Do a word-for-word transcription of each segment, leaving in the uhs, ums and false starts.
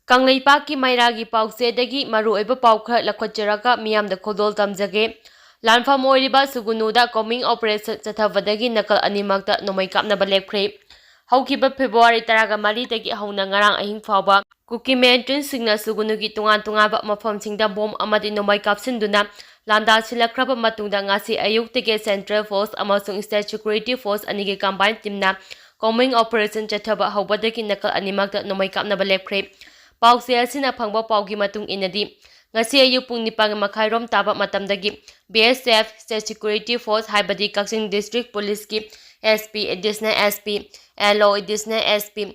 ꯀꯪꯂꯩꯄꯥꯛꯀꯤ ꯃꯩꯔꯥꯒꯤ ꯄꯥꯎꯆꯦꯗꯒꯤ ꯃꯔꯨꯑꯣꯏꯕ ꯄꯥꯎ ꯈꯔ ꯂꯧꯈꯠꯆꯔꯒ ꯃꯤꯌꯥꯝꯗ ꯈꯨꯗꯣꯜ ꯇꯝꯖꯒꯦ꯫ ꯂꯥꯟꯐꯝ ꯑꯣꯏꯔꯤꯕ ꯁꯨꯒꯨꯅꯨꯗ combing operation ꯆꯠꯊꯕꯗꯒꯤ ꯅꯥꯀꯜ ꯑꯅꯤꯃꯛꯇ ꯅꯣꯡꯃꯩ ꯀꯥꯞꯅꯕ ꯂꯦꯞꯈ꯭ꯔꯦ꯫ ꯍꯧꯈꯤꯕ ꯐꯦꯕ꯭ꯔꯨꯋꯥꯔꯤ ꯇꯔꯥꯃꯔꯤꯗꯒꯤ ꯍꯧꯅ ꯉꯔꯥꯡ ꯑꯍꯤꯡ ꯐꯥꯎꯕ ꯀꯨꯀꯤ ꯃꯤꯂꯤꯇꯦꯟꯠꯁꯤꯡꯅ ꯁꯨꯒꯨꯅꯨꯒꯤ ꯇꯣꯉꯥꯟ ꯇꯣꯉꯥꯟꯕ ꯃꯐꯝꯁꯤꯡꯗ ꯕꯣꯝ ꯑꯃꯗꯤ ꯅꯣꯡꯃꯩ ꯀꯥꯞꯁꯤꯟꯗꯨꯅ ꯂꯥꯟꯗꯥꯁꯤꯜꯂꯛꯈ꯭ꯔꯕ ꯃꯇꯨꯡꯗ ꯉꯁꯤ ꯑꯌꯨꯛꯇꯒꯤ central force ꯑꯃꯁꯨꯡ state security force ꯑꯅꯤꯒꯤ combine teamꯅ combing operation ꯆꯠꯊꯕ ꯍꯧꯕꯗꯒꯤ ꯅꯥꯀꯜ ꯑꯅꯤꯃꯛꯇ ꯅꯣꯡꯃꯩ ꯀꯥꯞꯅꯕ ꯂꯦꯞꯈ꯭ꯔꯦ꯫ ꯄꯥꯎꯆꯦ ꯑꯁꯤꯅ ꯐꯪꯕ ꯄꯥꯎꯒꯤ ꯃꯇꯨꯡ ꯏꯟꯅꯗꯤ, ꯉꯁꯤ ꯑꯌꯨꯛ ꯄꯨꯡ ꯅꯤꯄꯥꯟ ꯃꯈꯥꯏꯔꯣꯝ ꯇꯥꯕ ꯃꯇꯝꯗꯒꯤ B S F, state security force ꯍꯥꯏꯕꯗꯤ ꯀꯛꯆꯤꯡ district policeꯀꯤ S P, additional S P, L O, additional S P,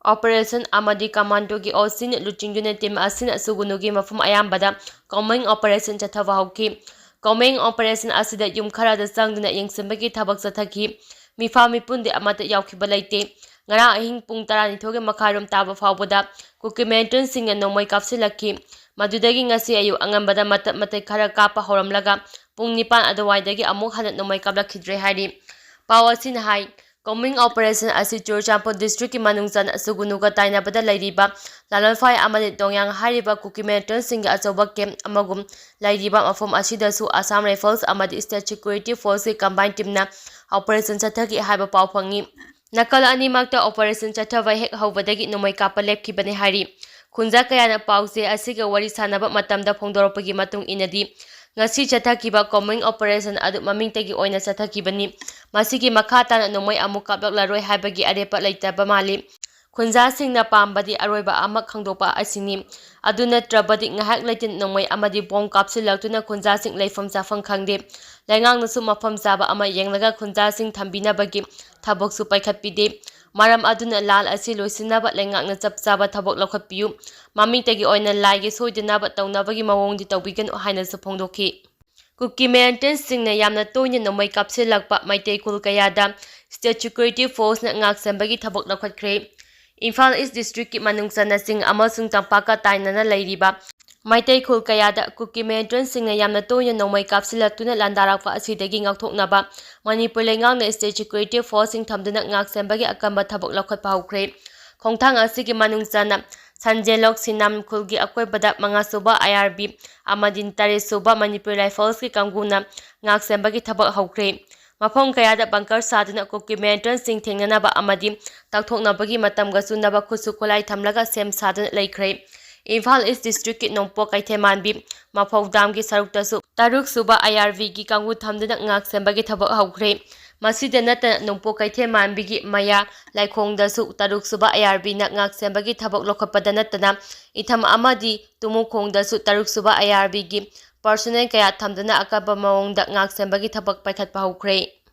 operation ꯑꯃꯗꯤ commandoꯒꯤ OCꯅ ꯂꯨꯆꯤꯡꯗꯨꯅ team ꯑꯁꯤꯅ ꯁꯨꯒꯨꯅꯨꯒꯤ ꯃꯐꯝ ꯑꯌꯥꯝꯕꯗ combing operation ꯆꯠꯊꯕ ꯍꯧꯈꯤ꯫ Combing operation ꯑꯁꯤꯗ ꯌꯨꯝ ꯈꯔꯗ ꯆꯪꯗꯨꯅ ꯌꯦꯡꯁꯤꯟꯕꯒꯤ ꯊꯕꯛ ꯆꯠꯊꯈꯤ꯫ ꯃꯤꯐꯥ ꯃꯤꯄꯨꯟꯗꯤ ꯑꯃꯠꯇ ꯌꯥꯎꯈꯤꯕ ꯂꯩꯇꯦ꯫ ꯉꯔꯥꯡ ꯑꯍꯤꯡ ꯄꯨꯡ ꯇꯔꯥꯅꯤꯊꯣꯏꯒꯤ ꯃꯈꯥꯏꯔꯣꯝ ꯇꯥꯕ ꯐꯥꯎꯕꯗ ꯀꯨꯀꯤ ꯃꯤꯂꯤꯇꯦꯟꯠꯁꯤꯡꯅ ꯅꯣꯡꯃꯩ ꯀꯥꯞꯁꯤꯜꯂꯛꯈꯤ꯫ ꯃꯗꯨꯗꯒꯤ ꯉꯁꯤ ꯑꯌꯨꯛ ꯑꯉꯟꯕꯗ ꯃꯇꯠ ꯃꯇꯠ ꯈꯔ ꯀꯥꯞꯄ ꯍꯧꯔꯝꯂꯒ ꯄꯨꯡ ꯅꯤꯄꯥꯟ ꯑꯗꯨꯋꯥꯏꯗꯒꯤ ꯑꯃꯨꯛ ꯍꯟꯅ ꯅꯣꯡꯃꯩ ꯀꯥꯞꯂꯛꯈꯤꯗ꯭ꯔꯦ ꯍꯥꯏꯔꯤ꯫ ꯄꯥꯎ ꯑꯁꯤꯅ ꯍꯥꯏ, combing operation ꯑꯁꯤ ꯆꯨꯔꯆꯥꯟꯄꯨꯔ districtꯀꯤ ꯃꯅꯨꯡ ꯆꯟꯅ ꯁꯨꯒꯨꯅꯨꯒ ꯇꯥꯏꯅꯕꯗ ꯂꯩꯔꯤꯕ ꯂꯥꯂꯣꯟꯐꯥꯏ ꯑꯃꯗꯤ ꯗꯣꯡꯌꯥꯡ ꯍꯥꯏꯔꯤꯕ ꯀꯨꯀꯤ ꯃꯤꯂꯤꯇꯦꯟꯠꯁꯤꯡꯒꯤ ꯑꯆꯧꯕ camp ꯑꯃꯒꯨꯝ ꯂꯩꯔꯤꯕ ꯃꯐꯝ ꯑꯁꯤꯗꯁꯨ Assam Rifles ꯑꯃꯗꯤ state security forceꯀꯤ combine teamꯅ operation ꯆꯠꯊꯈꯤ ꯍꯥꯏꯕ ꯄꯥꯎ ꯐꯪꯉꯤ꯫ ꯅꯥꯀꯜ ꯑꯅꯤꯃꯛꯇ operation ꯆꯠꯊꯕ ꯍꯦꯛ ꯍꯧꯕꯗꯒꯤ ꯅꯣꯡꯃꯩ ꯀꯥꯞꯄ ꯂꯦꯞꯈꯤꯕꯅꯤ ꯍꯥꯏꯔꯤ꯫ ꯈꯨꯟꯖꯥ ꯀꯌꯥꯅ ꯄꯥꯎꯆꯦ ꯑꯁꯤꯒ ꯋꯥꯔꯤ ꯁꯥꯟꯅꯕ ꯃꯇꯝꯗ ꯐꯣꯡꯗꯣꯔꯛꯄꯒꯤ ꯃꯇꯨꯡ ꯏꯟꯅꯗꯤ, ꯉꯁꯤ ꯆꯠꯊꯈꯤꯕ combing operation ꯑꯗꯨ ꯃꯃꯤꯡꯇꯒꯤ ꯑꯣꯏꯅ ꯆꯠꯊꯈꯤꯕꯅꯤ꯫ ꯃꯁꯤꯒꯤ ꯃꯈꯥ ꯇꯥꯅ ꯅꯣꯡꯃꯩ ꯑꯃꯨꯛ ꯀꯥꯞꯂꯛꯂꯔꯣꯏ ꯍꯥꯏꯕꯒꯤ ꯑꯔꯦꯞꯄ ꯂꯩꯇꯕ ꯃꯥꯜꯂꯤ꯫ ꯈꯨꯟꯖꯥꯁꯤꯡꯅ ꯄꯥꯝꯕꯗꯤ ꯑꯔꯣꯏꯕ ꯑꯃ ꯈꯪꯗꯣꯛꯄ ꯑꯁꯤꯅꯤ꯫ ꯑꯗꯨ ꯅꯠꯇ꯭ꯔꯕꯗꯤ ꯉꯥꯏꯍꯥꯛ ꯂꯩꯇꯅ ꯅꯣꯡꯃꯩ ꯑꯃꯗꯤ ꯕꯣꯝ ꯀꯥꯞꯁꯤꯜꯂꯛꯇꯨꯅ ꯈꯨꯟꯖꯥꯁꯤꯡ ꯂꯩꯐꯝ ꯆꯥꯐꯝ ꯈꯪꯗꯦ꯫ ꯂꯩꯉꯥꯛꯅꯁꯨ ꯃꯐꯝ ꯆꯥꯕ ꯑꯃ ꯌꯦꯡꯂꯒ ꯈꯨꯟꯖꯥꯁꯤꯡ ꯊꯝꯕꯤꯅꯕꯒꯤ ꯊꯕꯛꯁꯨ ꯄꯥꯏꯈꯠꯄꯤꯗꯦ꯫ ꯃꯔꯝ ꯑꯗꯨꯅ ꯂꯥꯟ ꯑꯁꯤ ꯂꯣꯏꯁꯤꯟꯅꯕ ꯂꯩꯉꯥꯛꯅ ꯆꯞ ꯆꯥꯕ ꯊꯕꯛ ꯂꯧꯈꯠꯄꯤꯌꯨ꯫ ꯃꯃꯤꯡꯇꯒꯤ ꯑꯣꯏꯅ ꯂꯥꯏꯒꯤ ꯁꯣꯏꯗꯅꯕ ꯇꯧꯅꯕꯒꯤ ꯃꯑꯣꯡꯗꯤ ꯇꯧꯕꯤꯒꯅꯨ ꯍꯥꯏꯅꯁꯨ ꯐꯣꯡꯗꯣꯛꯈꯤ꯫ ꯀꯨꯀꯤ ꯃꯤꯂꯤꯇꯦꯟꯠꯁꯤꯡꯅ ꯌꯥꯝꯅ ꯇꯣꯏꯅ ꯅꯣꯡꯃꯩ ꯀꯥꯞꯁꯤꯜꯂꯛꯄ ꯃꯩꯇꯩ ꯈꯨꯜ ꯀꯌꯥꯗ state security forceꯅ ꯉꯥꯛꯁꯦꯟꯕꯒꯤ ꯊꯕꯛ ꯂꯧꯈꯠꯈ꯭ꯔꯦ꯫ ꯏꯝꯐꯥꯜ East districtꯀꯤ ꯃꯅꯨꯡ ꯆꯟꯅ ꯆꯤꯡ ꯑꯃꯁꯨꯡ ꯇꯝꯄꯥꯛꯀ ꯇꯥꯏꯅꯅ ꯂꯩꯔꯤꯕ ꯃꯩꯇꯩ ꯈꯨꯜ ꯀꯌꯥꯗ ꯀꯨꯀꯤ ꯃꯤꯂꯤꯇꯦꯟꯠꯁꯤꯡꯅ ꯌꯥꯝꯅ ꯇꯣꯏꯅ ꯅꯣꯡꯃꯩ ꯀꯥꯞꯁꯤꯜꯂꯛꯇꯨꯅ ꯂꯥꯟꯗꯥꯔꯛꯄ ꯑꯁꯤꯗꯒꯤ ꯉꯥꯛꯊꯣꯛꯅꯕ ꯃꯅꯤꯄꯨꯔ ꯂꯩꯉꯥꯛꯅ state security forceꯁꯤꯡ ꯊꯝꯗꯨꯅ ꯉꯥꯛꯁꯦꯟꯕꯒꯤ ꯑꯀꯟꯕ ꯊꯕꯛ ꯂꯧꯈꯠꯄ ꯍꯧꯈ꯭ꯔꯦ꯫ ꯈꯣꯡꯊꯥꯡ ꯑꯁꯤꯒꯤ ꯃꯅꯨꯡ ꯆꯟꯅ ꯊꯟꯖꯦꯂꯣꯛ ꯁꯤꯅꯥꯝ ꯈꯨꯜꯒꯤ ꯑꯀꯣꯏꯕꯗ ꯃꯉꯥꯁꯨꯕ IRB ꯑꯃꯗꯤ ꯇꯔꯦꯠꯁꯨꯕ ꯃꯅꯤꯄꯨꯔ ꯔꯥꯏꯐꯜꯁꯀꯤ ꯀꯥꯡꯕꯨꯅ ꯉꯥꯛ ꯁꯦꯟꯕꯒꯤ ꯊꯕꯛ ꯍꯧꯈ꯭ꯔꯦ꯫ ꯃꯐꯝ ꯀꯌꯥꯗ ꯕꯪꯀꯔ ꯁꯥꯗꯨꯅ ꯀꯨꯀꯤ ꯃꯤꯂꯤꯇꯦꯟꯠꯁꯤꯡ ꯊꯦꯡꯅꯅꯕ ꯑꯃꯗꯤ ꯇꯛꯊꯣꯛꯅꯕꯒꯤ ꯃꯇꯝꯒ ꯆꯨꯅꯕ ꯈꯨꯠꯁꯨ ꯈꯨꯠꯂꯥꯏ ꯊꯝꯂꯒ ꯁꯦꯝ ꯁꯥꯗꯨꯅ ꯂꯩꯈ꯭ꯔꯦ꯫ ꯏꯝꯐꯥꯜ ꯏꯁ ꯗꯤꯁꯇ꯭ꯔꯤꯛꯀꯤ ꯅꯣꯡꯄꯣꯛ ꯀꯩꯊꯦꯜ ꯃꯥꯟꯕꯤ ꯃꯐꯧ ꯗꯥꯝꯒꯤ ꯁꯔꯨꯛꯇꯁꯨ ꯇꯔꯨꯛ ꯁꯨꯕ IRBꯒꯤ ꯀꯥꯡꯕꯨ ꯊꯝꯗꯨꯅ ꯉꯥꯛ ꯁꯦꯟꯕꯒꯤ ꯊꯕꯛ ꯍꯧꯈ꯭ꯔꯦ꯫ ꯃꯁꯤꯗ ꯅꯠꯇꯅ ꯅꯣꯡꯄꯣꯛ ꯀꯩꯊꯦꯜ ꯃꯥꯟꯕꯤꯒꯤ ꯃꯌꯥ ꯂꯥꯏꯈꯣꯡꯗꯁꯨ ꯇꯔꯨꯛ ꯁꯨꯕ IRBꯅ ꯉꯥꯛ ꯁꯦꯟꯕꯒꯤ ꯊꯕꯛ ꯂꯧꯈꯠꯄꯗ ꯅꯠꯇꯅ ꯏꯊꯝ ꯑꯃꯗꯤ ꯇꯨꯃꯨꯈꯣꯡꯗꯁꯨ ꯇꯔꯨꯛ ꯁꯨꯕ IRBꯒꯤ personnel ꯀꯌꯥ ꯊꯝꯗꯨꯅ ꯑꯀꯟꯕ ꯃꯑꯣꯡꯗ ꯉꯥꯛ ꯁꯦꯟꯕꯒꯤ ꯊꯕꯛ ꯄꯥꯏꯈꯠꯄ ꯍꯧꯈ꯭ꯔꯦ꯫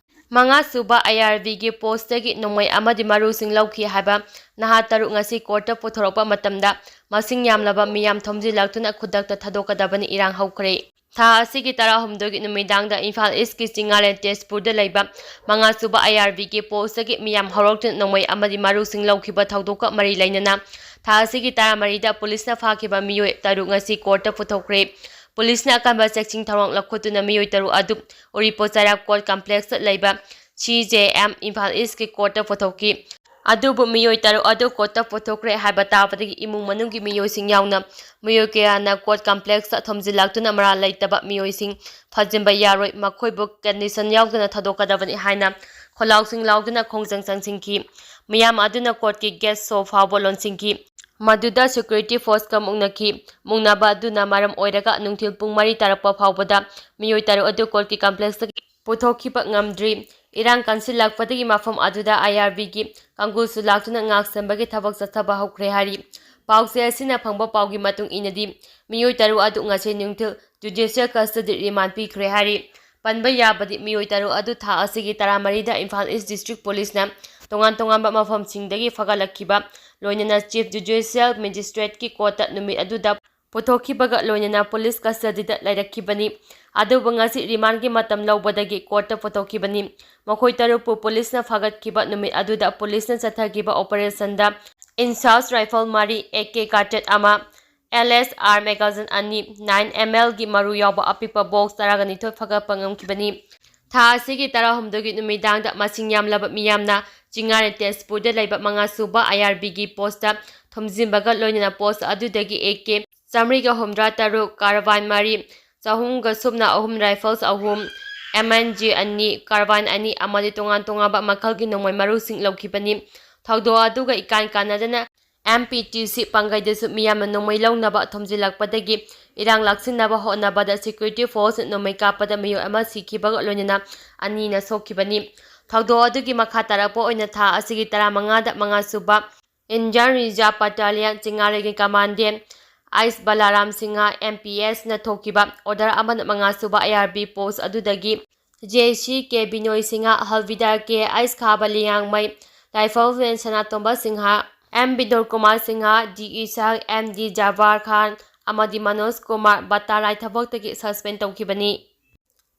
ꯃꯉꯥ ꯁꯨꯕ IRBꯒꯤ ꯄꯣꯁꯇꯒꯤ ꯅꯣꯡꯃꯩ ꯑꯃꯗꯤ ꯃꯔꯨꯁꯤꯡ ꯂꯧꯈꯤ ꯍꯥꯏꯕ ꯅꯍꯥ ꯇꯔꯨꯛ ꯉꯁꯤ ꯀꯣꯔꯠꯇ ꯄꯨꯊꯣꯔꯛꯄ ꯃꯇꯝꯗ ꯃꯁꯤꯡ ꯌꯥꯝꯂꯕ ꯃꯤꯌꯥꯝ ꯊꯣꯝꯖꯤꯜꯂꯛꯇꯨꯅ ꯈꯨꯗꯛꯇ ꯊꯥꯗꯣꯛꯀꯗꯕꯅꯤ ꯏꯔꯥꯡ ꯍꯧꯈ꯭ꯔꯦ꯫ ꯊꯥ ꯑꯁꯤꯒꯤ ꯇꯔꯥꯍꯨꯝꯗꯣꯏꯒꯤ ꯅꯨꯃꯤꯗꯥꯡꯗ ꯏꯝꯐꯥꯜ ꯏꯁꯀꯤ ꯆꯤꯡꯉꯥꯂꯦꯟ ꯇꯦꯖꯄꯨꯔꯗ ꯂꯩꯕ ꯃꯉꯥ ꯁꯨꯕ IRBꯒꯤ ꯄꯣꯁꯇꯒꯤ ꯃꯤꯌꯥꯝ ꯍꯧꯔꯛꯇꯨꯅ ꯅꯣꯡꯃꯩ ꯑꯃꯗꯤ ꯃꯔꯨꯁꯤꯡ ꯂꯧꯈꯤꯕ ꯊꯧꯗꯣꯛꯀ ꯃꯔꯤ ꯂꯩꯅꯅ ꯊꯥ ꯑꯁꯤꯒꯤ ꯇꯔꯥꯃꯔꯤꯗ ꯄꯨꯂꯤꯁꯅ ꯐꯥꯈꯤꯕ ꯃꯤꯑꯣꯏ ꯇꯔꯨꯛ ꯉꯁꯤ ꯀꯣꯔꯠꯇ ꯄꯨꯊꯣꯛꯈ꯭ꯔꯦ꯫ ꯄꯨꯂꯤꯁꯅ ꯑꯀꯟꯕ ꯆꯦꯛꯁꯤꯟ ꯊꯧꯔꯥꯡ ꯂꯧꯈꯠꯇꯨꯅ ꯃꯤꯑꯣꯏ ꯇꯔꯨꯛ ꯑꯗꯨ ꯎꯔꯤꯄꯣꯠ ꯆꯩꯔꯥꯛ ꯀꯣꯔꯠ ꯀꯝꯄ꯭ꯂꯦꯛꯁꯇ ꯂꯩꯕ CJM ꯏꯝꯐꯥꯜ ꯏꯁꯀꯤ ꯀꯣꯔꯠꯇ ꯄꯨꯊꯣꯛꯈꯤ꯫ ꯑꯗꯨꯕꯨ ꯃꯤꯑꯣꯏ ꯇꯔꯨꯛ ꯑꯗꯨ ꯀꯣꯔꯠꯇ ꯄꯨꯊꯣꯛꯈ꯭ꯔꯦ ꯍꯥꯏꯕ ꯇꯥꯕꯗꯒꯤ ꯏꯃꯨꯡ ꯃꯅꯨꯡꯒꯤ ꯃꯤꯑꯣꯏꯁꯤꯡ ꯌꯥꯎꯅ ꯃꯤꯑꯣꯏ ꯀꯌꯥꯅ ꯀꯣꯔꯠ ꯀꯝꯄ꯭ꯂꯦꯛꯁꯇ ꯊꯣꯝꯖꯤꯜꯂꯛꯇꯨꯅ ꯃꯔꯥꯜ ꯂꯩꯇꯕ ꯃꯤꯑꯣꯏꯁꯤꯡ ꯐꯥꯖꯤꯟꯕ ꯌꯥꯔꯣꯏ, ꯃꯈꯣꯏꯕꯨ ꯀꯟꯗꯤꯁꯟ ꯌꯥꯎꯗꯅ ꯊꯥꯗꯣꯛꯀꯗꯕꯅꯤ ꯍꯥꯏꯅ ꯈꯣꯜꯂꯥꯎꯁꯤꯡ ꯂꯥꯎꯗꯨꯅ ꯈꯣꯡꯖꯪ ꯆꯪꯁꯤꯟꯈꯤ꯫ ꯃꯤꯌꯥꯝ ꯑꯗꯨꯅ ꯀꯣꯔꯠꯀꯤ ꯒꯦꯠ ꯁꯣ ꯐꯥꯎꯕ ꯂꯣꯟꯁꯤꯟꯈꯤ꯫ ꯃꯗꯨꯗ ꯁꯦꯀ꯭ꯌꯨꯔꯤꯇꯤ ꯐꯣꯔꯁꯀ ꯃꯨꯛꯅꯈꯤ꯫ ꯃꯨꯛꯅꯕ ꯑꯗꯨꯅ ꯃꯔꯝ ꯑꯣꯏꯔꯒ ꯅꯨꯡꯊꯤꯜ ꯄꯨꯡ ꯃꯔꯤ ꯇꯥꯔꯛꯄ ꯐꯥꯎꯕꯗ ꯃꯤꯑꯣꯏ ꯇꯔꯨꯛ ꯑꯗꯨ ꯀꯣꯔꯠꯀꯤ ꯀꯝꯄ꯭ꯂꯦꯛꯁꯇꯒꯤ ꯄꯨꯊꯣꯛꯈꯤꯕ ꯉꯝꯗ꯭ꯔꯤ꯫ ꯏꯔꯥꯡ ꯀꯟꯁꯤꯜꯂꯛꯄꯗꯒꯤ ꯃꯐꯝ ꯑꯗꯨꯗ IRBꯒꯤ ꯀꯥꯡꯕꯨꯁꯨ ꯂꯥꯛꯇꯨꯅ ꯉꯥꯛ ꯁꯦꯟꯕꯒꯤ ꯊꯕꯛ ꯆꯠꯊꯕ ꯍꯧꯈ꯭ꯔꯦ ꯍꯥꯏꯔꯤ꯫ ꯄꯥꯎꯆꯦ ꯑꯁꯤꯅ ꯐꯪꯕ ꯄꯥꯎꯒꯤ ꯃꯇꯨꯡ ꯏꯟꯅꯗꯤ, ꯃꯤꯑꯣꯏ ꯇꯔꯨꯛ ꯑꯗꯨ ꯉꯁꯤ ꯅꯨꯡꯊꯤꯜ ꯖꯨꯗꯤꯁꯤꯌꯦꯜ ꯀꯁꯇꯗꯤ ꯔꯤꯃꯥꯟ ꯄꯤꯈ꯭ꯔꯦ ꯍꯥꯏꯔꯤ꯫ ꯄꯟꯕ ꯌꯥꯕꯗꯤ, ꯃꯤꯑꯣꯏ ꯇꯔꯨꯛ ꯑꯗꯨ ꯊꯥ ꯑꯁꯤꯒꯤ ꯇꯔꯥꯃꯔꯤꯗ ꯏꯝꯐꯥꯜ ꯏꯁ ꯗꯤꯁꯇ꯭ꯔꯤꯛ ꯄꯨꯂꯤꯁꯅ ꯇꯣꯉꯥꯟ ꯇꯣꯉꯥꯟꯕ ꯃꯐꯝꯁꯤꯡꯗꯒꯤ ꯐꯒꯠꯂꯛꯈꯤꯕ, ꯂꯣꯏꯅꯅ ꯆꯤꯐ ꯖꯨꯗꯤꯁꯤꯌꯦꯜ ꯃꯦꯖꯤꯁꯇ꯭ꯔꯦꯠꯀꯤ ꯀꯣꯔꯠꯇ ꯅꯨꯃꯤꯠ ꯑꯗꯨꯗ ꯄꯨꯊꯣꯛꯈꯤꯕꯒ ꯂꯣꯏꯅꯅ ꯄꯨꯂꯤꯁ ꯀꯁꯇꯗꯤꯗ ꯂꯩꯔꯛꯈꯤꯕꯅꯤ꯫ ꯑꯗꯨꯕꯨ ꯉꯁꯤ ꯔꯤꯃꯥꯟꯒꯤ ꯃꯇꯝ ꯂꯧꯕꯗꯒꯤ ꯀꯣꯔꯠꯇ ꯄꯨꯊꯣꯛꯈꯤꯕꯅꯤ꯫ ꯃꯈꯣꯏ ꯇꯔꯨꯛꯄꯨ ꯄꯨꯂꯤꯁꯅ ꯐꯥꯒꯠꯈꯤꯕ ꯅꯨꯃꯤꯠ ꯑꯗꯨꯗ ꯄꯨꯂꯤꯁꯅ ꯆꯠꯊꯈꯤꯕ ꯑꯣꯄꯔꯦꯁꯟꯗ ꯏꯟꯁꯥꯁ ꯔꯥꯏꯐꯜ ꯃꯔꯤ, AK ꯀꯥꯔꯇꯦꯠ ꯑꯃ, LSR ꯃꯦꯒꯥꯖꯤꯟ ꯑꯅꯤ, nine MLꯒꯤ ꯃꯔꯨ ꯌꯥꯎꯕ ꯑꯄꯤꯛꯄ ꯕꯣꯛꯁ ꯇꯔꯥꯒ ꯅꯤꯊꯣꯏ ꯐꯥꯒꯠꯄ ꯉꯝꯈꯤꯕꯅꯤ꯫ ꯊꯥ ꯑꯁꯤꯒꯤ ꯇꯔꯥꯍꯨꯝꯗꯣꯏꯒꯤ ꯅꯨꯃꯤꯗꯥꯡꯗ ꯃꯁꯤꯡ ꯌꯥꯝꯂꯕ ꯃꯤꯌꯥꯝꯅ ꯆꯤꯡꯉꯥꯔꯦ ꯇꯦꯖꯄꯨꯔꯗ ꯂꯩꯕ ꯃꯉꯥ ꯁꯨꯕ ꯑꯥꯏ ꯑꯥꯔ ꯕꯤꯒꯤ ꯄꯣꯁꯇ ꯊꯣꯝꯖꯤꯟꯕꯒ ꯂꯣꯏꯅꯅ ꯄꯣꯁ ꯑꯗꯨꯗꯒꯤ ꯑꯦ ꯀꯦ ꯆꯥꯃꯔꯤꯒ ꯍꯨꯝꯗ꯭ꯔꯥ ꯇꯔꯨꯛ, ꯀꯥꯔꯕꯥꯏꯟ ꯃꯔꯤ, ꯆꯍꯨꯝꯒ ꯁꯨꯞꯅ ꯑꯍꯨꯝ, ꯔꯥꯏꯐꯜꯁ ꯑꯍꯨꯝ, ꯑꯦꯝ ꯑꯦꯟ ꯖꯤ ꯑꯅꯤ, ꯀꯥꯔꯕꯥꯏꯟ ꯑꯅꯤ ꯑꯃꯗꯤ ꯇꯣꯉꯥꯟ ꯇꯣꯉꯥꯟꯕ ꯃꯈꯜꯒꯤ ꯅꯣꯡꯃꯩ ꯃꯔꯨꯁꯤꯡ ꯂꯧꯈꯤꯕꯅꯤ꯫ ꯊꯧꯗꯣꯛ ꯑꯗꯨꯒ ꯏꯀꯥꯟ ꯀꯥꯟꯅꯗꯅ M P T C ꯄꯥꯡꯒꯩꯗ soup ꯃꯤꯌꯥꯝꯅ ꯅꯣꯡꯃꯩ ꯂꯧꯅꯕ ꯊꯣꯝꯖꯤꯜꯂꯛꯄꯗꯒꯤ ꯏꯔꯥꯡ ꯂꯥꯛꯁꯤꯟꯅꯕ ꯍꯣꯠꯅꯕꯗ ꯁꯦꯀ꯭ꯌꯨꯔꯤꯇꯤ ꯐꯣꯔꯁꯅ ꯅꯣꯡꯃꯩ ꯀꯥꯞꯄꯗ ꯃꯤꯑꯣꯏ ꯑꯃ ꯁꯤꯈꯤꯕꯒ ꯂꯣꯏꯅꯅ ꯑꯅꯤꯅ ꯁꯣꯛꯈꯤꯕꯅꯤ꯫ ꯊꯧꯗꯣꯛ ꯑꯗꯨꯒꯤ ꯃꯈꯥ ꯇꯥꯔꯛꯄ ꯑꯣꯏꯅ ꯊꯥ ꯑꯁꯤꯒꯤ ꯇꯔꯥꯃꯉꯥꯗ ꯃꯉꯥ ꯁꯨꯕ ꯏꯟꯗꯤꯌꯥꯟ ꯔꯤꯖꯥꯔꯚ ꯕꯠꯇꯥꯂꯤꯌꯟ ꯆꯤꯡꯉꯥꯔꯦꯜꯒꯤ ꯀꯃꯥꯟꯗꯦꯟ ꯑꯥꯏꯁ ꯕꯂꯥꯔꯥꯝ ꯁꯤꯡꯍ, ꯑꯦꯝ ꯄꯤ ꯑꯦꯁꯅ ꯊꯣꯛꯈꯤꯕ ꯑꯣꯔꯗꯔ ꯑꯃꯅ ꯃꯉꯥ ꯁꯨꯕ ꯑꯥꯏ ꯑꯥꯔ ꯕꯤ ꯄꯣꯁ ꯑꯗꯨꯗꯒꯤ ꯖꯦ ꯁꯤ ꯀꯦ ꯕꯤꯅꯣꯏ ꯁꯤꯡꯍ, ꯍꯜꯕꯤꯗꯥꯔ ꯀꯦ ꯑꯥꯏꯁ ꯈꯥꯕ ꯂꯤꯌꯥꯡꯃꯩ, ꯔꯥꯏꯐꯜꯃꯦꯟ ꯁꯅꯥꯇꯣꯝꯕ ꯁꯤꯡꯍ, ꯑꯦꯝ ꯕꯤꯅꯣꯔ ꯀꯨꯃꯥꯔ ꯁꯤꯡꯍ, ꯗꯤ ꯏꯁꯥꯛ, ꯑꯦꯝ ꯗꯤ ꯖꯥꯕꯥꯔ ꯈꯥꯟ ꯑꯃꯗꯤ ꯃꯅꯣꯖ ꯀꯨꯃꯥꯔ ꯕꯇꯥꯔꯥꯏ ꯊꯕꯛꯇꯒꯤ ꯁꯁꯄꯦꯟ ꯇꯧꯈꯤꯕꯅꯤ꯫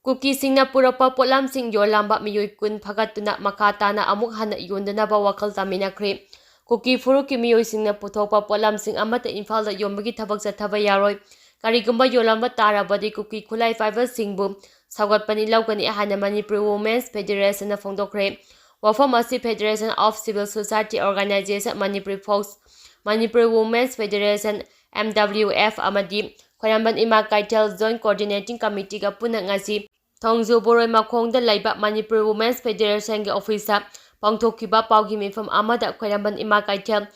ꯀꯨꯀꯤꯁꯤꯡꯅ ꯄꯨꯔꯛꯄ ꯄꯣꯠꯂꯝꯁꯤꯡ ꯌꯣꯜꯂꯝꯕ ꯃꯤꯑꯣꯏ ꯀꯨꯟ ꯐꯒꯠꯇꯨꯅ ꯃꯈꯥ ꯇꯥꯅ ꯑꯃꯨꯛ ꯍꯟꯅ ꯌꯣꯟꯗꯅꯕ ꯋꯥꯈꯜ ꯇꯥꯃꯤꯟꯅꯈ꯭ꯔꯦ꯫ ꯀꯨꯀꯤ ꯐꯨꯔꯨꯞꯀꯤ ꯃꯤꯑꯣꯏꯁꯤꯡꯅ ꯄꯨꯊꯣꯛꯄ ꯄꯣꯠꯂꯝꯁꯤꯡ ꯑꯃꯠꯇ ꯏꯝꯐꯥꯜꯗ ꯌꯣꯟꯕꯒꯤ ꯊꯕꯛ ꯆꯠꯊꯕ ꯌꯥꯔꯣꯏ꯫ ꯀꯔꯤꯒꯨꯝꯕ ꯌꯣꯜꯂꯝꯕ ꯇꯥꯔꯕꯗꯤ ꯀꯨꯀꯤ ꯈꯨꯠꯂꯥꯏ ꯄꯥꯏꯕꯁꯤꯡꯕꯨ ꯁꯧꯒꯠꯄꯅꯤ ꯂꯧꯒꯅꯤ ꯍꯥꯏꯅ ꯃꯅꯤꯄꯨꯔ ꯋꯨꯃꯦꯟꯁ ꯐꯦꯗꯦꯔꯦꯁꯟꯅ ꯐꯣꯡꯗꯣꯛꯈ꯭ꯔꯦ꯫ ꯋꯥꯐꯝ ꯑꯁꯤ federation of civil society organization Manipuri folks, Manipur women's federation, M W F, ꯑꯃꯗꯤ ꯈ꯭ꯋꯥꯏꯔꯝꯕꯟ ꯏꯃꯥ ꯀꯩꯊꯦꯜ ꯖꯣꯏꯟꯠ ꯀꯣꯑꯣꯔꯗꯤꯅꯦꯇꯤꯡ ꯀꯃꯤꯇꯤꯒ ꯄꯨꯟꯅ ꯉꯁꯤ ꯊꯣꯡꯖꯨ ꯕꯣꯔꯣꯏ ꯃꯈꯣꯡꯗ ꯂꯩꯕ ꯃꯅꯤꯄꯨꯔ ꯋꯨꯃꯦꯟꯁ ꯐꯦꯗꯦꯔꯦꯁꯟꯒꯤ ꯑꯣꯐꯤꯁꯇ ꯄꯥꯡꯊꯣꯛꯈꯤꯕ ꯄꯥꯎꯒꯤ ꯃꯤꯐꯝ ꯑꯃꯗ ꯈ꯭ꯋꯥꯏꯔꯝꯕꯟ ꯏꯃꯥ ꯀꯩꯊꯦꯜ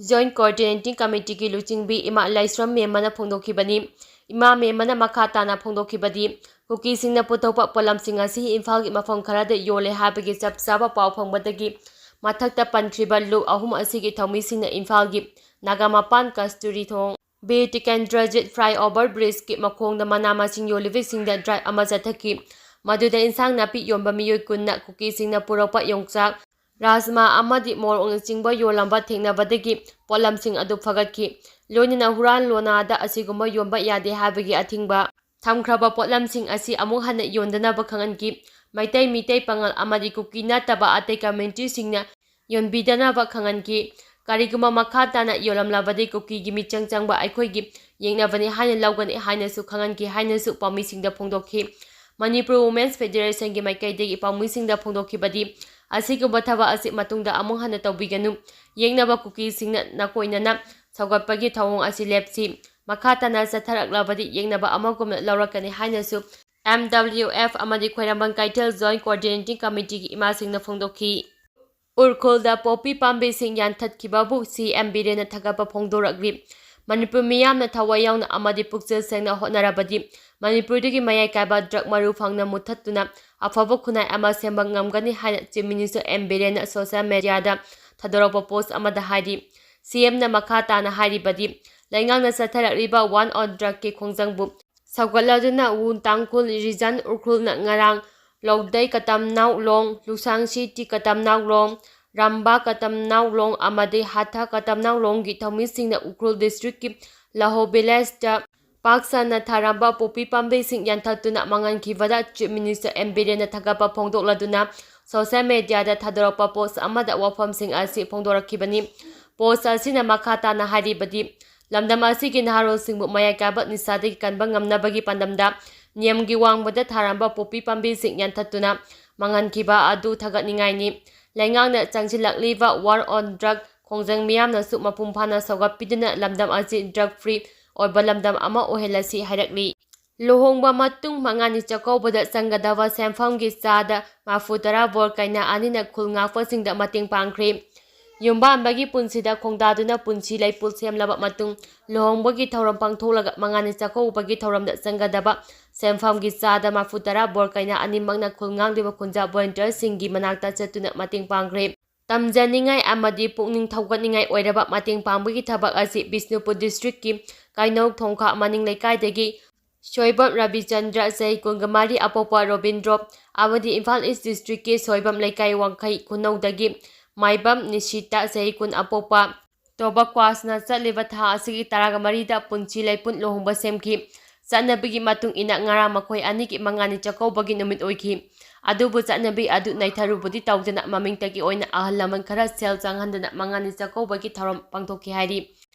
ꯖꯣꯏꯟꯠ ꯀꯣꯑꯣꯔꯗꯤꯅꯦꯇꯤꯡ ꯀꯃꯤꯇꯤꯒꯤ ꯂꯨꯆꯤꯡꯕꯤ ꯏꯃꯥ ꯂꯥꯏꯁ꯭ꯔꯝ ꯃꯦꯝꯃꯅ ꯐꯣꯡꯗꯣꯛꯈꯤꯕꯅꯤ꯫ ꯏꯃꯥ ꯃꯦꯝꯃꯅ ꯃꯈꯥ ꯇꯥꯅ ꯐꯣꯡꯗꯣꯛꯈꯤꯕꯗꯤ, ꯀꯨꯀꯤꯁꯤꯡꯅ ꯄꯨꯊꯣꯛꯄ ꯄꯣꯠꯂꯝꯁꯤꯡ ꯑꯁꯤ ꯏꯝꯐꯥꯜꯒꯤ ꯃꯐꯝ ꯈꯔꯗ ꯌꯣꯜꯂꯦ ꯍꯥꯏꯕꯒꯤ ꯆꯞ ꯆꯥꯕ ꯄꯥꯎ ꯐꯪꯕꯗꯒꯤ ꯃꯊꯛꯇ ꯄꯟꯈ꯭ꯔꯤꯕ ꯂꯨꯞ ꯑꯍꯨꯝ ꯑꯁꯤꯒꯤ ꯊꯧꯃꯤꯁꯤꯡꯅ ꯏꯝꯐꯥꯜꯒꯤ ꯅꯥꯒꯥꯃꯄꯥꯟ, ꯀꯁꯇꯨꯔꯤ ꯊꯣꯡ, ꯕꯤꯔ ꯇꯤꯀꯦꯟꯗ꯭ꯔꯖꯤꯠ ꯐ꯭ꯂꯥꯏꯑꯣꯚꯔ ꯕ꯭ꯔꯤꯖꯀꯤ ꯃꯈꯣꯡꯗ ꯃꯅꯥ ꯃꯁꯤꯡ ꯌꯣꯜꯂꯤꯕꯁꯤꯡꯗ ꯗ꯭ꯔꯥꯏꯚ ꯑꯃ ꯆꯠꯊꯈꯤ꯫ ꯃꯗꯨꯗ ꯏꯟꯁꯥꯡ ꯅꯥꯄꯤ ꯌꯣꯟꯕ ꯃꯤꯑꯣꯏ ꯀꯨꯟꯅ ꯀꯨꯀꯤꯁꯤꯡꯅ ꯄꯨꯔꯛꯄ ꯌꯣꯡꯆꯥꯛ, ꯔꯥꯖꯃꯥ ꯑꯃꯗꯤ ꯃꯣꯔꯣꯛꯅꯆꯤꯡꯕ ꯌꯣꯜꯂꯝꯕ ꯊꯦꯡꯅꯕꯗꯒꯤ ꯄꯣꯠꯂꯝꯁꯤꯡ ꯑꯗꯨ ꯐꯒꯠꯈꯤ꯫ ꯂꯣꯏꯅꯅ ꯍꯨꯔꯥꯟ ꯂꯣꯟꯅꯥꯗ ꯑꯁꯤꯒꯨꯝꯕ ꯌꯣꯟꯕ ꯌꯥꯗꯦ ꯍꯥꯏꯕꯒꯤ ꯑꯊꯤꯡꯕ ꯊꯝꯈ꯭ꯔꯕ ꯄꯣꯠꯂꯝꯁꯤꯡ ꯑꯁꯤ ꯑꯃꯨꯛ ꯍꯟꯅ ꯌꯣꯟꯗꯅꯕ ꯈꯪꯍꯟꯈꯤ꯫ ꯃꯩꯇꯩ, ꯃꯤꯇꯩ ꯄꯥꯉꯜ ꯑꯃꯗꯤ ꯀꯨꯀꯤ ꯅꯠꯇꯕ ꯑꯇꯩ ꯀꯝꯃ꯭ꯌꯨꯅꯤꯇꯤꯁꯤꯡꯅ ꯌꯣꯟꯕꯤꯗꯅꯕ ꯈꯪꯍꯟꯈꯤ꯫ ꯀꯔꯤꯒꯨꯝꯕ ꯃꯈꯥ ꯇꯥꯅ ꯌꯣꯜꯂꯝꯂꯕꯗꯤ ꯀꯨꯀꯤꯒꯤ ꯃꯤꯆꯪ ꯆꯪꯕ ꯑꯩꯈꯣꯏꯒꯤ ꯌꯦꯛꯅꯕꯅꯤ ꯍꯥꯏꯅ ꯂꯧꯒꯅꯤ ꯍꯥꯏꯅꯁꯨ ꯈꯪꯍꯟꯈꯤ ꯍꯥꯏꯅꯁꯨ ꯄꯥꯎꯃꯤꯁꯤꯡꯗ ꯐꯣꯡꯗꯣꯛꯈꯤ꯫ ꯃꯅꯤꯄꯨꯔ ꯋꯨꯃꯦꯟꯁ ꯐꯦꯗꯦꯔꯦꯁꯟꯒꯤ ꯃꯥꯏꯀꯩꯗꯒꯤ ꯄꯥꯎꯃꯤꯁꯤꯡꯗ ꯐꯣꯡꯗꯣꯛꯈꯤꯕꯗꯤ, ꯑꯁꯤꯒꯨꯝꯕ ꯊꯕꯛ ꯑꯁꯤ ꯃꯇꯨꯡꯗ ꯑꯃꯨꯛ ꯍꯟꯅ ꯇꯧꯕꯤꯒꯅꯨ꯫ ꯌꯦꯛꯅꯕ ꯀꯨꯀꯤꯁꯤꯡꯅ ꯅꯀꯣꯏꯅꯅ ꯁꯧꯒꯠꯄꯒꯤ ꯊꯧꯑꯣꯡ ꯑꯁꯤ ꯂꯦꯞꯁꯤ꯫ ꯃꯈꯥ ꯇꯥꯅ ꯆꯠꯊꯔꯛꯂꯕꯗꯤ ꯌꯦꯛꯅꯕ ꯑꯃꯒꯨꯝꯅ ꯂꯧꯔꯛꯀꯅꯤ ꯍꯥꯏꯅꯁꯨ ꯑꯦꯝ ꯗꯕ꯭ꯂꯤꯎ ꯑꯦꯐ ꯑꯃꯗꯤ ꯈ꯭ꯋꯥꯏꯔꯝꯕꯟ ꯀꯩꯊꯦꯜ ꯖꯣꯏꯟꯠ ꯀꯣꯑꯣꯔꯗꯤꯅꯦꯇꯤꯡ ꯀꯃꯤꯇꯤꯒꯤ ꯏꯃꯥꯁꯤꯡꯅ ꯐꯣꯡꯗꯣꯛꯈꯤ꯫ ꯎꯔꯈꯨꯜꯗ ꯄꯣꯄꯤ ꯄꯥꯝꯕꯤꯁꯤꯡ ꯌꯥꯟꯊꯠꯈꯤꯕꯕꯨ ꯁꯤ ꯑꯦꯝ ꯕꯤꯔꯦꯟꯅ ꯊꯥꯒꯠꯄ ꯐꯣꯡꯗꯣꯔꯛꯂꯤ꯫ ꯃꯅꯤꯄꯨꯔ ꯃꯤꯌꯥꯝꯅ ꯊꯋꯥꯏ ꯌꯥꯎꯅ ꯑꯃꯗꯤ ꯄꯨꯛꯆꯦꯜ ꯁꯦꯡꯅ ꯍꯣꯠꯅꯔꯕꯗꯤ ꯃꯅꯤꯄꯨꯔꯗꯒꯤ ꯃꯌꯥꯏ ꯀꯥꯏꯕ ꯗ꯭ꯔꯒ ꯃꯔꯨ ꯐꯪꯅ ꯃꯨꯠꯊꯠꯇꯨꯅ ꯑꯐꯕ ꯈꯨꯟꯅꯥꯏ ꯑꯃ ꯁꯦꯝꯕ ꯉꯝꯒꯅꯤ ꯍꯥꯏꯅ ꯆꯤꯐ ꯃꯤꯅꯤꯁꯇꯔ ꯑꯦꯝ ꯕꯤꯔꯦꯟꯅ ꯁꯣꯁꯤꯌꯦꯜ ꯃꯦꯗꯤꯌꯥꯗ ꯊꯥꯗꯣꯔꯛꯄ ꯄꯣꯁ ꯑꯃꯗ ꯍꯥꯏꯔꯤ꯫ ꯁꯤ ꯑꯦꯝꯅ ꯃꯈꯥ ꯇꯥꯅ ꯍꯥꯏꯔꯤꯕꯗꯤ, ꯂꯩꯉꯥꯛꯅ ꯆꯠꯊꯔꯛꯂꯤꯕ ꯋꯥꯔ ꯑꯣꯟ ꯗ꯭ꯔꯒꯀꯤ ꯈꯣꯡꯖꯪꯕꯨ ꯁꯧꯒꯠꯂꯗꯨꯅ ꯋꯨ ꯇꯥꯡꯈꯨꯜ ꯔꯤꯖꯟ ꯎꯈ꯭ꯔꯨꯜꯅ ꯉꯔꯥꯡ ꯂꯧꯗꯩ ꯀꯇꯝꯅꯥꯎ ꯂꯣꯡ, ꯂꯨꯁꯥꯡꯁꯤ ꯇꯤ ꯀꯇꯝꯅꯥꯎ ꯂꯣꯡ, ꯔꯝꯕꯥ ꯀꯇꯝꯅꯥꯎ ꯂꯣꯡ ꯑꯃꯗꯤ ꯍꯥꯊꯥ ꯀꯇꯝꯅꯥꯎ ꯂꯣꯡꯒꯤ ꯊꯧꯃꯤꯁꯤꯡꯅ ꯎꯈ꯭ꯔꯨꯜ ꯗꯤꯁꯇ꯭ꯔꯤꯛꯀꯤ ꯂꯍꯣ ꯚꯤꯂꯦꯖꯇ ꯄꯥꯛ ꯁꯟꯅ ꯊꯥꯔꯝꯕ ꯄꯣꯄꯤ ꯄꯥꯝꯕꯤꯁꯤꯡ ꯌꯥꯟꯊꯠꯇꯨꯅ ꯃꯥꯡꯍꯟꯈꯤꯕꯗ ꯆꯤꯐ ꯃꯤꯅꯤꯁꯇꯔ ꯑꯦꯝ ꯕꯤꯔꯦꯟꯅ ꯊꯥꯒꯠꯄ ꯐꯣꯡꯗꯣꯛꯂꯗꯨꯅ ꯁꯣꯁꯤꯌꯦꯜ ꯃꯦꯗꯤꯌꯥꯗ ꯊꯥꯗꯣꯔꯛꯄ ꯄꯣꯁ ꯑꯃꯗ ꯋꯥꯐꯝꯁꯤꯡ ꯑꯁꯤ ꯐꯣꯡꯗꯣꯔꯛꯈꯤꯕꯅꯤ꯫ ꯄꯣꯁ ꯑꯁꯤꯅ ꯃꯈꯥ ꯇꯥꯅ ꯍꯥꯏꯔꯤꯕꯗꯤ, ꯂꯝꯗꯝ ꯑꯁꯤꯒꯤ ꯅꯍꯥꯔꯣꯜꯁꯤꯡꯕꯨ ꯃꯌꯥꯏ ꯀꯥꯏꯕ ꯅꯤꯁꯥꯗꯒꯤ ꯀꯟꯕ ꯉꯝꯅꯕꯒꯤ ꯄꯥꯟꯗꯝꯗ ꯅꯤꯌꯝꯒꯤ ꯋꯥꯡꯃꯗ ꯊꯥꯔꯝꯕ ꯄꯣꯄꯤ ꯄꯥꯝꯕꯤꯁꯤꯡ ꯌꯥꯟꯊꯠꯇꯨꯅ ꯃꯥꯡꯍꯟꯈꯤꯕ ꯑꯗꯨ ꯊꯥꯒꯠꯅꯤꯡꯉꯥꯏꯅꯤ꯫ ꯂꯩꯉꯥꯛꯅ ꯆꯪꯁꯤꯜꯂꯛꯂꯤꯕ ꯋꯥꯔ ꯑꯣꯟ ꯗ꯭ꯔꯒ ꯈꯣꯡꯖꯪ ꯃꯤꯌꯥꯝꯅꯁꯨ ꯃꯄꯨꯡ ꯐꯥꯅ ꯁꯧꯒꯠꯄꯤꯗꯨꯅ ꯂꯝꯗꯝ ꯑꯁꯤ ꯗ꯭ꯔꯒ ꯐ꯭ꯔꯤ ꯑꯣꯏꯕ ꯂꯝꯗꯝ ꯑꯃ ꯑꯣꯏꯍꯜꯂꯁꯤ ꯍꯥꯏꯔꯛꯂꯤ꯫ ꯂꯨꯍꯣꯡꯕ ꯃꯇꯨꯡ ꯃꯉꯥꯅꯤ ꯆꯥꯛꯀꯧꯕꯗ ꯆꯪꯒꯗꯕ ꯁꯦꯟꯐꯝꯒꯤ ꯆꯥꯗ ꯃꯔꯐꯨ ꯇꯔꯥ ꯕꯣꯔ ꯀꯩꯅꯥ ꯑꯅꯤꯅ ꯈꯨꯜ ꯉꯥꯛꯄꯁꯤꯡꯗ ꯃꯇꯦꯡ ꯄꯥꯡꯈ꯭ꯔꯦ꯫ ꯌꯨꯝꯕꯥꯟꯕꯒꯤ ꯄꯨꯟꯁꯤꯗ ꯈꯣꯡꯗꯥꯗꯨꯅ ꯄꯨꯟꯁꯤ ꯂꯩꯄꯨꯠ ꯁꯦꯝꯂꯕ ꯃꯇꯨꯡ ꯂꯨꯍꯣꯡꯕꯒꯤ ꯊꯧꯔꯝ ꯄꯥꯡꯊꯣꯛꯂꯒ ꯃꯉꯥꯅꯤ ꯆꯥꯛꯀꯧꯕꯒꯤ ꯊꯧꯔꯝꯗ ꯆꯪꯒꯗꯕ ꯁꯦꯟꯐꯝꯒꯤ ꯆꯥꯗ ꯃꯔꯐꯨ ꯇꯔꯥ ꯕꯣꯔ ꯀꯩꯅꯥ ꯑꯅꯤꯃꯛꯅ ꯈꯨꯜ ꯉꯥꯛꯂꯤꯕ ꯈꯨꯟꯖꯥ ꯚꯣꯂꯨꯟꯇꯤꯌꯔꯁꯤꯡꯒꯤ ꯃꯅꯥꯛꯇ ꯆꯠꯇꯨꯅ ꯃꯇꯦꯡ ꯄꯥꯡꯈ꯭ꯔꯦ꯫ ꯇꯝꯖꯅꯤꯡꯉꯥꯏ ꯑꯃꯗꯤ ꯄꯨꯛꯅꯤꯡ ꯊꯧꯒꯠꯅꯤꯡꯉꯥꯏ ꯑꯣꯏꯔꯕ ꯃꯇꯦꯡ ꯄꯥꯡꯕꯒꯤ ꯊꯕꯛ ꯑꯁꯤ ꯕꯤꯁꯅꯨꯄꯨꯔ ꯗꯤꯁꯇ꯭ꯔꯤꯛꯀꯤ ꯀꯩꯅꯧ ꯊꯣꯡꯈꯥ ꯃꯅꯤꯡ ꯂꯩꯀꯥꯏꯗꯒꯤ ꯁꯣꯏꯕꯝ ꯔꯕꯤꯆꯟꯗ꯭ꯔ, ꯆꯍꯤ ꯀꯨꯟꯒ ꯃꯔꯤ, ꯑꯄꯣꯛꯄ ꯔꯣꯕꯤꯟꯗ꯭ꯔꯣ, ꯑꯃꯗꯤ ꯏꯝꯐꯥꯜ ꯏꯁ ꯗꯤꯁꯇ꯭ꯔꯤꯛꯀꯤ ꯁꯣꯏꯕꯝ ꯂꯩꯀꯥꯏ ꯋꯥꯡꯈꯩ ꯈꯨꯅꯧꯗꯒꯤ ꯃꯥꯏꯕꯝ ꯅꯤꯁꯤꯇꯥ, ꯆꯍꯤ ꯀꯨꯟ, ꯑꯄꯣꯛꯄ ꯇꯣꯕꯥꯀ꯭ꯋꯥꯁꯅ ꯆꯠꯂꯤꯕ ꯊꯥ ꯑꯁꯤꯒꯤ ꯇꯔꯥꯒ ꯃꯔꯤꯗ ꯄꯨꯟꯁꯤ ꯂꯩꯄꯨꯠ ꯂꯨꯍꯣꯡꯕ ꯁꯦꯝꯈꯤ꯫ ꯆꯠꯅꯕꯤꯒꯤ ꯃꯇꯨꯡ ꯏꯟꯅ ꯉꯔꯥꯡ ꯃꯈꯣꯏ ꯑꯅꯤꯒꯤ ꯃꯉꯥꯅꯤ ꯆꯥꯛꯀꯧꯕꯒꯤ ꯅꯨꯃꯤꯠ ꯑꯣꯏꯈꯤ꯫ ꯑꯗꯨꯕꯨ ꯆꯠꯅꯕꯤ ꯑꯗꯨ ꯅꯩꯊꯔꯨꯕꯗꯤ ꯇꯧꯗꯅ ꯃꯃꯤꯡꯇꯒꯤ ꯑꯣꯏꯅ ꯑꯍꯜ ꯂꯃꯟ ꯈꯔ ꯁꯦꯜ ꯆꯪꯍꯟꯗꯅ ꯃꯉꯥꯅꯤ ꯆꯥꯛꯀꯧꯕꯒꯤ ꯊꯧꯔꯝ ꯄꯥꯡꯊꯣꯛꯈꯤ ꯍꯥꯏꯔꯤ꯫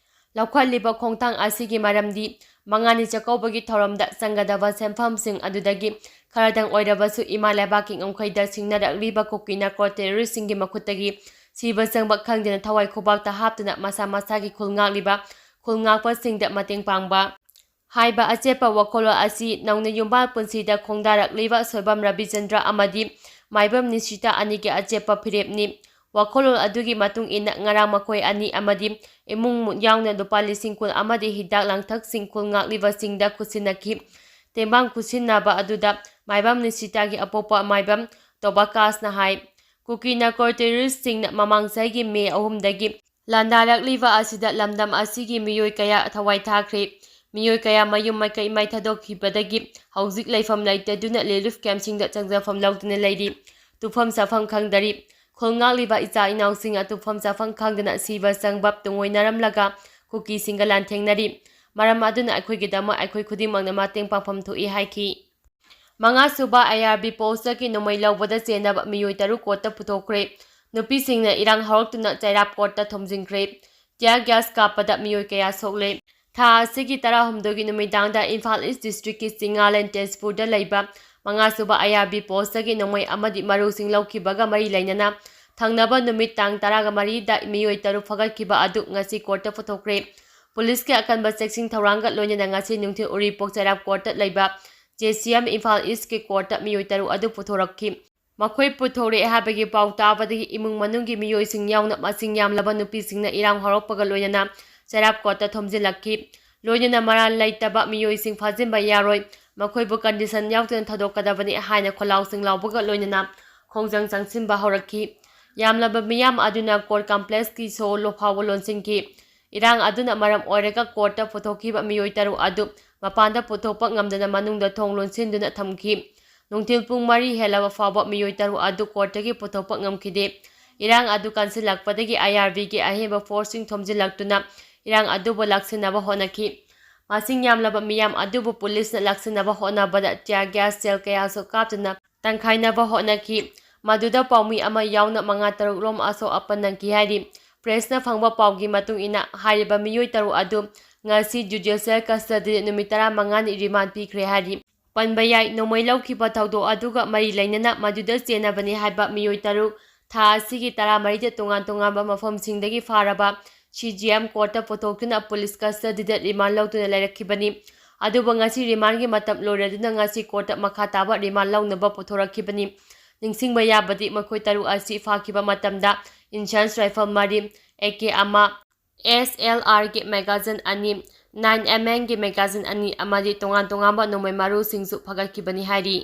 ꯂꯧꯈꯠꯂꯤꯕ ꯈꯣꯡꯊꯥꯡ ꯑꯁꯤꯒꯤ ꯃꯔꯝꯗꯤ ꯃꯉꯥꯅꯤ ꯆꯥꯛꯀꯧꯕꯒꯤ ꯊꯧꯔꯝꯗ ꯆꯪꯒꯗꯕ ꯁꯦꯟꯐꯝꯁꯤꯡ ꯑꯗꯨꯗꯒꯤ ꯈꯔꯗꯪ ꯑꯣꯏꯔꯕꯁꯨ ꯏꯃꯥ ꯂꯩꯕꯥꯛꯀꯤ ꯉꯝꯈꯩꯗ ꯁꯤꯡꯅꯔꯛꯂꯤꯕ ꯀꯨꯀꯤ ꯅꯥꯔꯀꯣ ꯇꯦꯔꯣꯔꯤꯁꯁꯤꯡꯒꯤ ꯃꯈꯨꯠꯇꯒꯤ ꯁꯤꯕ ꯆꯪꯕ ꯈꯪꯗꯅ ꯊꯋꯥꯏ ꯈꯨꯕꯥꯛꯇ ꯍꯥꯞꯇꯨꯅ ꯃꯁꯥ ꯃꯁꯥꯒꯤ ꯈꯨꯜ ꯉꯥꯛꯂꯤꯕ ꯈꯨꯜ ꯉꯥꯛꯄꯁꯤꯡꯗ ꯃꯇꯦꯡ ꯄꯥꯡꯕ ꯍꯥꯏꯕ ꯑꯆꯦꯠꯄ ꯋꯥꯈꯜꯂꯣꯟ ꯑꯁꯤ ꯅꯧꯅ ꯌꯨꯝꯕꯥꯜ ꯄꯨꯟꯁꯤꯗ ꯈꯣꯡꯗꯥꯔꯛꯂꯤꯕ ꯁꯣꯏꯕꯝ ꯔꯕꯤꯆꯟꯗ꯭ꯔ ꯑꯃꯗꯤ ꯃꯥꯏꯕꯝ ꯅꯤꯁꯤꯇꯥ ꯑꯅꯤꯒꯤ ꯑꯆꯦꯠꯄ ꯐꯤꯔꯦꯞꯅꯤ꯫ ꯋꯥꯈꯜꯂꯣꯟ ꯑꯗꯨꯒꯤ ꯃꯇꯨꯡ ꯏꯟꯅ ꯉꯔꯥꯡ ꯃꯈꯣꯏ ꯑꯅꯤ ꯑꯃꯗꯤ ꯏꯃꯨꯡ ꯃꯅꯨꯡ ꯌꯥꯎꯅ ꯂꯨꯄꯥ ꯂꯤꯁꯤꯡ ꯀꯨꯟ ꯑꯃꯗꯤ ꯍꯤꯗꯥꯛ ꯂꯥꯡꯊꯛꯁꯤꯡ ꯈꯨꯜ ꯉꯥꯛꯂꯤꯕꯁꯤꯡꯗ ꯈꯨꯠꯁꯤꯟꯅꯈꯤ꯫ ꯇꯦꯡꯕꯥꯡ ꯈꯨꯠꯁꯤꯟꯅꯕ ꯑꯗꯨꯗ ꯃꯥꯏꯕꯝ ꯅꯤꯁꯤꯇꯥꯒꯤ ꯑꯄꯣꯛꯄ ꯃꯥꯏꯕꯝ ꯇꯣꯕꯥꯀꯥꯁꯅ ꯍꯥꯏ, ꯀꯨꯀꯤ ꯅꯥꯔꯀꯣ ꯇꯦꯔꯣꯔꯤꯁꯁꯤꯡꯅ ꯃꯃꯥꯡ ꯆꯍꯤꯒꯤ ꯃꯦ ꯑꯍꯨꯝꯗꯒꯤ ꯂꯥꯟꯗꯥꯔꯛꯂꯤꯕ ꯑꯁꯤꯗ ꯂꯝꯗꯝ ꯑꯁꯤꯒꯤ ꯃꯤꯑꯣꯏ ꯀꯌꯥ ꯊꯋꯥꯏ ꯊꯥꯈ꯭ꯔꯦ꯫ ꯃꯤꯑꯣꯏ ꯀꯌꯥ ꯃꯌꯨꯝ ꯃꯀꯩ ꯃꯩ ꯊꯥꯗꯣꯛꯈꯤꯕꯗꯒꯤ ꯍꯧꯖꯤꯛ ꯂꯩꯐꯝ ꯂꯩꯇꯗꯨꯅ ꯔꯤꯂꯤꯐ ꯀꯦꯝꯞꯁꯤꯡꯗ ꯆꯪꯖꯐꯝ ꯂꯧꯗꯨꯅ ꯂꯩꯔꯤ꯫ ꯇꯨꯐꯝ ꯆꯥꯐꯝ ꯈꯪꯗꯔꯤ꯫ ꯈꯨꯜ ꯉꯥꯛꯂꯤꯕ ꯏꯆꯥ ꯏꯅꯥꯎꯁꯤꯡꯅ ꯇꯨꯐꯝ ꯆꯥꯐꯝ ꯈꯪꯗꯅ ꯁꯤꯕ ꯆꯪꯕ ꯇꯨꯡꯑꯣꯏꯅꯔꯝꯂꯒ ꯀꯨꯀꯤꯁꯤꯡꯒ ꯂꯥꯟꯊꯦꯡꯅꯔꯤ꯫ ꯃꯔꯝ ꯑꯗꯨꯅ ꯑꯩꯈꯣꯏꯒꯤꯗꯃꯛ ꯑꯩꯈꯣꯏ ꯈꯨꯗꯤꯡꯃꯛꯅ ꯃꯇꯦꯡ ꯄꯥꯡꯐꯝ ꯊꯣꯛꯏ ꯍꯥꯏꯈꯤ꯫ ꯃꯉꯥꯁꯨꯕ ꯑꯥꯏ ꯑꯥꯔ ꯕꯤ ꯄꯣꯁꯇꯒꯤ ꯅꯣꯡꯃꯩ ꯂꯧꯕꯗ ꯆꯦꯟꯅꯕ ꯃꯤꯑꯣꯏ ꯇꯔꯨꯛ ꯀꯣꯔꯠꯇ ꯄꯨꯊꯣꯛꯈ꯭ꯔꯦ꯫ ꯅꯨꯄꯤꯁꯤꯡꯅ ꯏꯔꯥꯡ ꯍꯧꯔꯛꯇꯨꯅ ꯆꯩꯔꯥꯞ ꯀꯣꯔꯠꯇ ꯊꯣꯝꯖꯤꯟꯈ꯭ꯔꯦ꯫ ꯇꯤꯌꯥꯔ ꯒ꯭ꯌꯥꯁ ꯀꯥꯞꯄꯗ ꯃꯤꯑꯣꯏ ꯀꯌꯥ ꯁꯣꯛꯂꯦ꯫ ꯊꯥ ꯑꯁꯤꯒꯤ ꯇꯔꯥꯍꯨꯝꯗꯣꯏꯒꯤ ꯅꯨꯃꯤꯗꯥꯡꯗ ꯏꯝꯐꯥꯜ ꯏꯁ ꯗꯤꯁꯇ꯭ꯔꯤꯛꯀꯤ ꯆꯤꯡꯉꯥꯂꯦꯟ ꯇꯦꯖꯄꯨꯔꯗ ꯂꯩꯕ ꯃꯉꯥꯁꯨꯕ ꯑꯥꯏ ꯑꯥꯔ ꯕꯤ ꯄꯣꯁꯇꯒꯤ ꯅꯣꯡꯃꯩ ꯑꯃꯗꯤ ꯃꯔꯨꯁꯤꯡ ꯂꯧꯈꯤꯕꯒ ꯃꯔꯤ ꯂꯩꯅꯅ ꯊꯪꯅꯕ ꯅꯨꯃꯤꯠ ꯇꯥꯡ ꯇꯔꯥꯒ ꯃꯔꯤꯗ ꯃꯤꯑꯣꯏ ꯇꯔꯨꯛ ꯐꯒꯠꯈꯤꯕ ꯑꯗꯨ ꯉꯁꯤ ꯀꯣꯔꯠꯇ ꯄꯨꯊꯣꯛꯈ꯭ꯔꯦ꯫ ꯄꯨꯂꯤꯁꯀꯤ ꯑꯀꯟꯕ ꯆꯦꯛꯁꯤꯟ ꯊꯧꯔꯥꯡꯒ ꯂꯣꯏꯅꯅ ꯉꯁꯤ ꯅꯨꯡꯊꯤꯜ ꯎꯔꯤꯄꯣꯛ ꯆꯩꯔꯥꯞ ꯀꯣꯔꯠꯇ ꯂꯩꯕ ꯖꯦ ꯁꯤ ꯑꯦꯝ ꯏꯝꯐꯥꯜ ꯏꯁꯀꯤ ꯀꯣꯔꯠꯇ ꯃꯤꯑꯣꯏ ꯇꯔꯨꯛ ꯑꯗꯨ ꯄꯨꯊꯣꯔꯛꯈꯤ꯫ ꯃꯈꯣꯏ ꯄꯨꯊꯣꯔꯛꯑꯦ ꯍꯥꯏꯕꯒꯤ ꯄꯥꯎ ꯇꯥꯕꯗꯒꯤ ꯏꯃꯨꯡ ꯃꯅꯨꯡꯒꯤ ꯃꯤꯑꯣꯏꯁꯤꯡ ꯌꯥꯎꯅ ꯃꯁꯤꯡ ꯌꯥꯝꯂꯕ ꯅꯨꯄꯤꯁꯤꯡꯅ ꯏꯔꯥꯡ ꯍꯧꯔꯛꯄꯒ ꯂꯣꯏꯅꯅ ꯆꯩꯔꯥꯞ ꯀꯣꯔꯠꯇ ꯊꯣꯝꯖꯤꯜꯂꯛꯈꯤ꯫ ꯂꯣꯏꯅꯅ ꯃꯔꯥꯜ ꯂꯩꯇꯕ ꯃꯤꯑꯣꯏꯁꯤꯡ ꯐꯥꯖꯤꯟꯕ ꯌꯥꯔꯣꯏ, ꯃꯈꯣꯏꯕꯨ ꯀꯟꯗꯤꯁꯟ ꯌꯥꯎꯗꯅ ꯊꯥꯗꯣꯛꯀꯗꯕꯅꯤ ꯍꯥꯏꯅ ꯈꯣꯜꯂꯥꯎꯁꯤꯡ ꯂꯥꯎꯕꯒ ꯂꯣꯏꯅꯅ ꯈꯣꯡꯖꯪ ꯆꯪꯁꯤꯟꯕ ꯍꯧꯔꯛꯈꯤ꯫ ꯌꯥꯝꯂꯕ ꯃꯤꯌꯥꯝ ꯑꯗꯨꯅ ꯀꯣꯔꯠ ꯀꯝꯄ꯭ꯂꯦꯛꯁꯀꯤ ꯁꯣ ꯐꯥꯎꯕ ꯂꯣꯟꯁꯤꯟꯈꯤ꯫ ꯏꯔꯥꯡ ꯑꯗꯨꯅ ꯃꯔꯝ ꯑꯣꯏꯔꯒ ꯀꯣꯔꯠꯇ ꯄꯨꯊꯣꯛꯈꯤꯕ ꯃꯤꯑꯣꯏ ꯇꯔꯨꯛ ꯑꯗꯨ ꯃꯄꯥꯟꯗ ꯄꯨꯊꯣꯛꯄ ꯉꯝꯗꯅ ꯃꯅꯨꯡꯗ ꯊꯣꯡ ꯂꯣꯟꯁꯤꯟꯗꯨꯅ ꯊꯝꯈꯤ꯫ ꯅꯨꯡꯊꯤꯜ ꯄꯨꯡ ꯃꯔꯤ ꯍꯦꯜꯂꯕ ꯐꯥꯎꯕ ꯃꯤꯑꯣꯏ ꯇꯔꯨꯛ ꯑꯗꯨ ꯀꯣꯔꯠꯇꯒꯤ ꯄꯨꯊꯣꯛꯄ ꯉꯝꯈꯤꯗꯦ꯫ ꯏꯔꯥꯡ ꯑꯗꯨ ꯀꯟꯁꯤꯜꯂꯛꯄꯗꯒꯤ ꯑꯥꯏ ꯑꯥꯔ ꯕꯤꯒꯤ ꯑꯍꯦꯟꯕ ꯐꯣꯔꯁꯁꯤꯡ ꯊꯣꯝꯖꯤꯜꯂꯛꯇꯨꯅ ꯏꯔꯥꯡ ꯑꯗꯨꯕꯨ ꯂꯥꯛꯁꯤꯟꯅꯕ ꯍꯣꯠꯅꯈꯤ꯫ ꯃꯁꯤꯡ ꯌꯥꯝꯂꯕ ꯃꯤꯌꯥꯝ ꯑꯗꯨꯕꯨ ꯄꯨꯂꯤꯁꯅ ꯂꯥꯛꯁꯤꯟꯅꯕ ꯍꯣꯠꯅꯕꯗ ꯇꯤꯌꯥꯔ ꯒ꯭ꯌꯥꯁ ꯁꯦꯜ ꯀꯌꯥꯁꯨ ꯀꯥꯞꯇꯨꯅ ꯇꯪꯈꯥꯏꯅꯕ ꯍꯣꯠꯅꯈꯤ꯫ ꯃꯗꯨꯗ ꯄꯥꯎꯃꯤ ꯑꯃ ꯌꯥꯎꯅ ꯃꯉꯥ ꯇꯔꯨꯛ ꯔꯣꯝ ꯑꯁꯣꯛ ꯑꯄꯟ ꯅꯪꯈꯤ ꯍꯥꯏꯔꯤ꯫ ꯄ꯭ꯔꯦꯁꯅ ꯐꯪꯕ ꯄꯥꯎꯒꯤ ꯃꯇꯨꯡ ꯏꯟꯅ, ꯍꯥꯏꯔꯤꯕ ꯃꯤꯑꯣꯏ ꯇꯔꯨꯛ ꯑꯗꯨ ꯉꯁꯤ ꯖꯨꯗꯤꯁꯤꯌꯦꯜ ꯀꯁꯇꯗꯤꯗ ꯅꯨꯃꯤꯠ ꯇꯔꯥꯃꯉꯥꯅꯤ ꯔꯤꯃꯥꯟ ꯄꯤꯈ꯭ꯔꯦ ꯍꯥꯏꯔꯤ꯫ ꯄꯟꯕ ꯌꯥꯏ, ꯅꯣꯡꯃꯩ ꯂꯧꯈꯤꯕ ꯊꯧꯗꯣꯛ ꯑꯗꯨꯒ ꯃꯔꯤ ꯂꯩꯅꯅ ꯃꯗꯨꯗ ꯆꯦꯟꯅꯕꯅꯤ ꯍꯥꯏꯕ ꯃꯤꯑꯣꯏ ꯇꯔꯨꯛ ꯊꯥ ꯑꯁꯤꯒꯤ ꯇꯔꯥꯃꯔꯤꯗ ꯇꯣꯉꯥꯟ ꯇꯣꯉꯥꯟꯕ ꯃꯐꯝꯁꯤꯡꯗꯒꯤ ꯐꯥꯔꯕ ꯁꯤ ꯖꯤ ꯑꯦꯝ ꯀꯣꯔꯠꯇ ꯄꯨꯊꯣꯛꯇꯨꯅ ꯄꯨꯂꯤꯁ ꯀꯁꯇꯗꯤꯗ ꯔꯤꯃꯥꯟ ꯂꯧꯗꯨꯅ ꯂꯩꯔꯛꯈꯤꯕꯅꯤ꯫ ꯑꯗꯨꯕꯨ ꯉꯁꯤ ꯔꯤꯃꯥꯟꯒꯤ ꯃꯇꯝ ꯂꯣꯏꯔꯗꯨꯅ ꯉꯁꯤ ꯀꯣꯔꯠꯇ ꯃꯈꯥ ꯇꯥꯕ ꯔꯤꯃꯥꯟ ꯂꯧꯅꯕ ꯄꯨꯊꯣꯔꯛꯈꯤꯕꯅꯤ꯫ ꯅꯤꯡꯁꯤꯡꯕ ꯌꯥꯕꯗꯤ, ꯃꯈꯣꯏ ꯇꯔꯨꯛ ꯑꯁꯤ ꯐꯥꯈꯤꯕ ꯃꯇꯝꯗ ꯏꯟꯁꯥꯟꯁ ꯔꯥꯏꯐꯜ ꯃꯔꯤ, ꯑꯦ ꯀꯦ ꯑꯃ, ꯑꯦꯁ ꯑꯦꯜ ꯑꯥꯔꯒꯤ ꯃꯦꯒꯥꯖꯤꯟ ꯑꯅꯤ, ꯅꯥꯏꯟ ꯑꯦꯝ ꯑꯦꯝꯒꯤ ꯃꯦꯒꯥꯖꯤꯟ ꯑꯅꯤ ꯑꯃꯗꯤ ꯇꯣꯉꯥꯟ ꯇꯣꯉꯥꯟꯕ ꯅꯣꯡꯃꯩ ꯃꯔꯨꯁꯤꯡꯁꯨ ꯐꯒꯠꯈꯤꯕꯅꯤ ꯍꯥꯏꯔꯤ꯫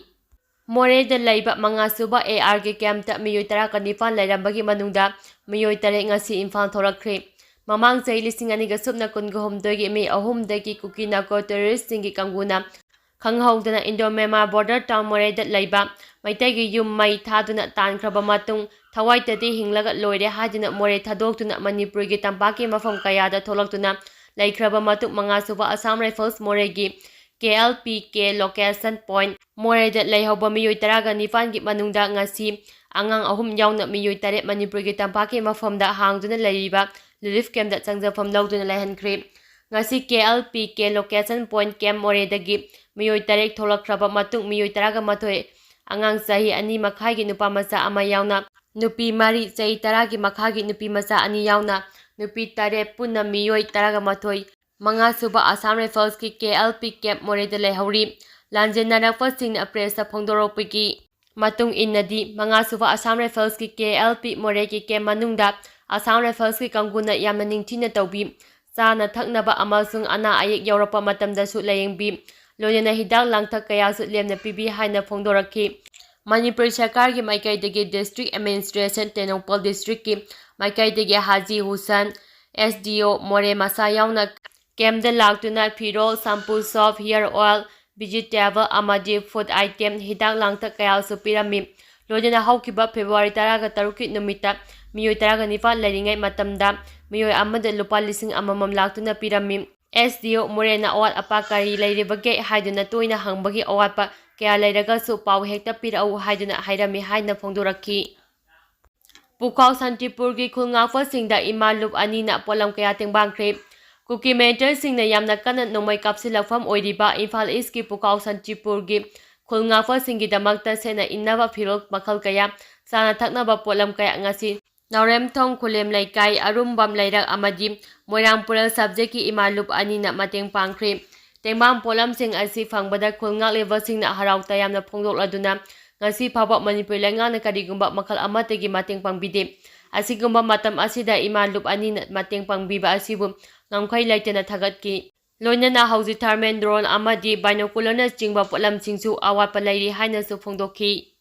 ꯃꯣꯔꯦꯗ ꯂꯩꯕ ꯃꯉꯥꯁꯨꯕ ꯑꯦ ꯑꯥꯔꯒꯤ ꯀꯦꯝꯞꯇ ꯃꯤꯑꯣꯏ ꯇꯔꯥꯒ ꯅꯤꯄꯥꯟ ꯂꯩꯔꯝꯕꯒꯤ ꯃꯅꯨꯡꯗ ꯃꯤꯑꯣꯏ ꯇꯔꯦꯠ ꯉꯁꯤ ꯏꯝꯐꯥꯜ ꯊꯣꯔꯛꯈ꯭ꯔꯦ꯫ ꯃꯃꯥꯡ ꯆꯍꯤ ꯂꯤꯁꯤꯡ ꯑꯅꯤꯒ ꯁꯨꯞꯅ ꯀꯨꯟꯒ ꯍꯨꯝꯗꯣꯏꯒꯤ ꯃꯦ ꯑꯍꯨꯝꯗꯒꯤ ꯀꯨꯀꯤ ꯅꯥꯔꯀꯣ ꯇꯦꯔꯣꯔꯤꯁ꯭ꯠꯁꯤꯡꯒꯤ ꯀꯥꯡꯕꯨꯅ ꯈꯪꯍꯧꯗꯅ ꯏꯟꯗꯣ ꯃ꯭ꯌꯥꯟꯃꯥꯔ ꯕꯣꯔꯗꯔ ꯇꯥꯎꯟ ꯃꯣꯔꯦꯗ ꯂꯩꯕ ꯃꯩꯇꯩꯒꯤ ꯌꯨꯝ ꯃꯩ ꯊꯥꯗꯨꯅ ꯇꯥꯟꯈ꯭ꯔꯕ ꯃꯇꯨꯡ, ꯊꯋꯥꯏꯇꯗꯤ ꯍꯤꯡꯂꯒ ꯂꯣꯏꯔꯦ ꯍꯥꯏꯗꯨꯅ ꯃꯣꯔꯦ ꯊꯥꯗꯣꯛꯇꯨꯅ ꯃꯅꯤꯄꯨꯔꯒꯤ ꯇꯝꯄꯥꯛꯀꯤ ꯃꯐꯝ ꯀꯌꯥꯗ ꯊꯣꯛꯂꯛꯇꯨꯅ ꯂꯩꯈ꯭ꯔꯕ ꯃꯇꯨꯡ, ꯃꯉꯥꯁꯨꯕ ꯑꯁꯥꯝ ꯔꯥꯏꯐꯜꯁ ꯃꯣꯔꯦꯒꯤ K L P K location point ꯃꯣꯔꯦꯗ ꯂꯩꯍꯧꯕ ꯃꯤꯑꯣꯏ ꯇꯔꯥꯒ ꯅꯤꯄꯥꯟꯒꯤ ꯃꯅꯨꯡꯗ ꯉꯁꯤ ꯑꯉꯥꯡ ꯑꯍꯨꯝ ꯌꯥꯎꯅ ꯃꯤꯑꯣꯏ ꯇꯔꯦꯠ ꯃꯅꯤꯄꯨꯔꯒꯤ ꯇꯝꯄꯥꯛꯀꯤ ꯃꯐꯝꯗ ꯍꯥꯡꯗꯨꯅ ꯂꯩꯔꯤꯕ ꯔꯤꯂꯤꯐ ꯀꯦꯝꯞꯇ ꯆꯪꯖꯐꯝ ꯂꯧꯗꯨꯅ ꯂꯩꯍꯟꯈ꯭ꯔꯦ꯫ ꯉꯁꯤ K L P K location point camp ꯃꯣꯔꯦꯗꯒꯤ ꯃꯤꯑꯣꯏ ꯇꯔꯦꯠ ꯊꯣꯛꯂꯛꯈ꯭ꯔꯕ ꯃꯇꯨꯡ, ꯃꯤꯑꯣꯏ ꯇꯔꯥꯒ ꯃꯥꯊꯣꯏ, ꯑꯉꯥꯡ ꯆꯍꯤ ꯑꯅꯤ ꯃꯈꯥꯏꯒꯤ ꯅꯨꯄꯥ ꯃꯆꯥ ꯑꯃ ꯌꯥꯎꯅ ꯅꯨꯄꯤ ꯃꯔꯤ, ꯆꯍꯤ ꯇꯔꯥꯒꯤ ꯃꯈꯥꯒꯤ ꯅꯨꯄꯤ ꯃꯆꯥ ꯑꯅꯤ ꯌꯥꯎꯅ ꯅꯨꯄꯤ ꯇꯔꯦꯠ, ꯄꯨꯟꯅ ꯃꯤꯑꯣꯏ ꯇꯔꯥꯒ ꯃꯥꯊꯣꯏ, ꯃꯉꯥꯁꯨꯕ ꯑꯁꯥꯝ ꯔꯥꯏꯐꯜꯁꯀꯤ ꯀꯦ ꯑꯦꯜ ꯄꯤ ꯀꯦꯝꯞ ꯃꯣꯔꯦꯗ ꯂꯩꯍꯧꯔꯤ꯫ ꯂꯥꯟꯖꯦꯟꯅꯔꯛꯄꯁꯤꯡꯅ ꯄ꯭ꯔꯦꯁꯇ ꯐꯣꯡꯗꯣꯔꯛꯄꯒꯤ ꯃꯇꯨꯡ ꯏꯟꯅꯗꯤ, ꯃꯉꯥꯁꯨꯕ ꯑꯁꯥꯝ ꯔꯥꯏꯐꯜꯁꯀꯤ ꯀꯦ ꯑꯦꯜ ꯄꯤ ꯃꯣꯔꯦꯒꯤ ꯀꯦꯝꯞ ꯃꯅꯨꯡꯗ ꯑꯁꯥꯝ ꯔꯥꯏꯐꯜꯁꯀꯤ ꯀꯥꯡꯕꯨꯅ ꯌꯥꯝꯅ ꯅꯤꯡꯊꯤꯅ ꯇꯧꯕꯤ꯫ ꯆꯥꯅ ꯊꯛꯅꯕ ꯑꯃꯁꯨꯡ ꯑꯅꯥ ꯑꯌꯦꯛ ꯌꯥꯎꯔꯛꯄ ꯃꯇꯝꯗꯁꯨ ꯂꯥꯌꯦꯡꯕꯤ, ꯂꯣꯏꯅꯅ ꯍꯤꯗꯥꯛ ꯂꯥꯡꯊꯛ ꯀꯌꯥꯁꯨ ꯂꯦꯝꯅ ꯄꯤꯕꯤ ꯍꯥꯏꯅ ꯐꯣꯡꯗꯣꯔꯛꯈꯤ꯫ ꯃꯅꯤꯄꯨꯔ ꯁꯔꯀꯥꯔꯒꯤ ꯃꯥꯏꯀꯩꯗꯒꯤ ꯗꯤꯁꯇ꯭ꯔꯤꯛ ꯑꯦꯗꯃꯤꯅꯤꯁꯇ꯭ꯔꯦꯁꯟ, ꯇꯦꯡꯅꯧꯄꯜ ꯗꯤꯁꯇ꯭ꯔꯤꯛꯀꯤ ꯃꯥꯏꯀꯩꯗꯒꯤ ꯍꯥꯖꯤ ꯍꯨꯁꯦꯟ, ꯑꯦꯁ ꯗꯤ ꯑꯣ ꯃꯣꯔꯦ ꯃꯁꯥ ꯌꯥꯎꯅ ꯀꯦꯝꯞꯇ ꯂꯥꯛꯇꯨꯅ ꯐꯤꯔꯣꯜ, ꯁꯝꯄꯨ, ꯁꯣꯞ, ꯍꯤꯌꯔ ꯑꯣꯏꯜ, ꯚꯤꯖꯤꯇꯦꯕꯜ ꯑꯃꯗꯤ ꯐꯨꯗ ꯑꯥꯏꯇꯦꯝ, ꯍꯤꯗꯥꯛ ꯂꯥꯡꯊꯛ ꯀꯌꯥꯁꯨ ꯄꯤꯔꯝꯃꯤ꯫ ꯂꯣꯏꯅꯅ ꯍꯧꯈꯤꯕ ꯐꯦꯕ꯭ꯔꯨꯋꯥꯔꯤ ꯇꯔꯥꯒ ꯇꯔꯨꯛꯀꯤ ꯅꯨꯃꯤꯠꯇ ꯃꯤꯑꯣꯏ ꯇꯔꯥꯒ ꯅꯤꯄꯥꯟ ꯂꯩꯔꯤꯉꯩ ꯃꯇꯝꯗ ꯃꯤꯑꯣꯏ ꯑꯃꯗ ꯂꯨꯄꯥ ꯂꯤꯁꯤꯡ ꯑꯃꯃꯝ ꯂꯥꯛꯇꯨꯅ ꯄꯤꯔꯝꯃꯤ꯫ ꯑꯦꯁ ꯗꯤ ꯑꯣ ꯃꯣꯔꯦꯅ ꯑꯋꯥꯠ ꯑꯄꯥ ꯀꯔꯤ ꯂꯩꯔꯤꯕꯒꯦ ꯍꯥꯏꯗꯨꯅ ꯇꯣꯏꯅ ꯍꯪꯕꯒꯤ ꯑꯋꯥꯠꯄ ꯀꯌꯥ ꯂꯩꯔꯒꯁꯨ ꯄꯥꯎ ꯍꯦꯛꯇ ꯄꯤꯔꯛꯎ ꯍꯥꯏꯗꯨꯅ ꯍꯥꯏꯔꯝꯃꯤ ꯍꯥꯏꯅ ꯐꯣꯡꯗꯣꯔꯛꯈꯤ꯫ ꯄꯨꯈꯥꯎ ꯁꯥꯟꯇꯤꯄꯨꯔꯒꯤ ꯈꯨꯜ ꯉꯥꯛꯄꯁꯤꯡꯗ ꯏꯃꯥ ꯂꯨꯞ ꯑꯅꯤꯅ ꯄꯣꯠꯂꯝ ꯀꯌꯥ ꯇꯦꯡꯕꯥꯡꯈ꯭ꯔꯦ꯫ ꯀꯨꯀꯤ ꯃꯤꯂꯤꯇꯦꯟꯠꯁꯤꯡꯅ ꯌꯥꯝꯅ ꯀꯟꯅ ꯅꯣꯡꯃꯩ ꯀꯥꯞꯁꯤꯜꯂꯛꯐꯝ ꯑꯣꯏꯔꯤꯕ ꯏꯝꯐꯥꯜ ꯏꯁꯀꯤ ꯄꯨꯈꯥꯎ ꯁꯥꯟꯇꯤꯄꯨꯔꯒꯤ ꯈꯨꯜ ꯉꯥꯛꯄꯁꯤꯡꯒꯤꯗꯃꯛꯇ ꯁꯦꯠꯅ ꯏꯟꯅꯕ ꯐꯤꯔꯣꯜ ꯃꯈꯜ ꯀꯌꯥ, ꯆꯥꯅ ꯊꯛꯅꯕ ꯄꯣꯠꯂꯝ ꯀꯌꯥ ꯉꯁꯤ ꯅꯥꯎꯔꯦꯝꯊꯣꯡ ꯈꯨꯂꯦꯝ ꯂꯩꯀꯥꯏ, ꯑꯔꯨꯝꯕꯝ ꯂꯩꯔꯛ ꯑꯃꯗꯤ ꯃꯣꯏꯔꯥꯡ ꯄꯨꯔꯦꯜ ꯁꯕꯖꯦꯛꯀꯤ ꯏꯃꯥ ꯂꯨꯞ ꯑꯅꯤꯅ ꯃꯇꯦꯡ ꯄꯥꯡꯈ꯭ꯔꯦ꯫ ꯇꯦꯡꯕꯥꯡ ꯄꯣꯠꯂꯝꯁꯤꯡ ꯑꯁꯤ ꯐꯪꯕꯗ ꯈꯨꯜ ꯉꯥꯛꯂꯤꯕꯁꯤꯡꯅ ꯍꯔꯥꯎ ꯇꯌꯥꯝꯅ ꯐꯣꯡꯗꯣꯛꯂꯗꯨꯅ ꯉꯁꯤ ꯐꯥꯎꯕ ꯃꯅꯤꯄꯨꯔꯤ ꯂꯩꯉꯥꯛꯅ ꯀꯔꯤꯒꯨꯝꯕ ꯃꯈꯜ ꯑꯃꯠꯇꯒꯤ ꯃꯇꯦꯡ ꯄꯥꯡꯕꯤꯗꯦ꯫ ꯑꯁꯤꯒꯨꯝꯕ ꯃꯇꯝ ꯑꯁꯤꯗ ꯏꯃꯥ ꯂꯨꯞ ꯑꯅꯤꯅ ꯃꯇꯦꯡ ꯄꯥꯡꯕꯤꯕ ꯑꯁꯤꯕꯨ ꯉꯝꯈꯩ ꯂꯩꯇꯅ ꯊꯥꯒꯠꯈꯤ꯫ ꯂꯣꯏꯅꯅ ꯍꯧꯖꯤꯛ ꯊꯔꯃꯦꯜ ꯗ꯭ꯔꯣꯟ ꯑꯃꯗꯤ ꯕꯥꯏꯅꯣꯀꯨꯂꯔꯅꯆꯤꯡꯕ ꯄꯣꯠꯂꯝꯁꯤꯡꯁꯨ ꯑꯋꯥꯠꯄ ꯂꯩꯔꯤ ꯍꯥꯏꯅꯁꯨ ꯐꯣꯡꯗꯣꯛꯈꯤ꯫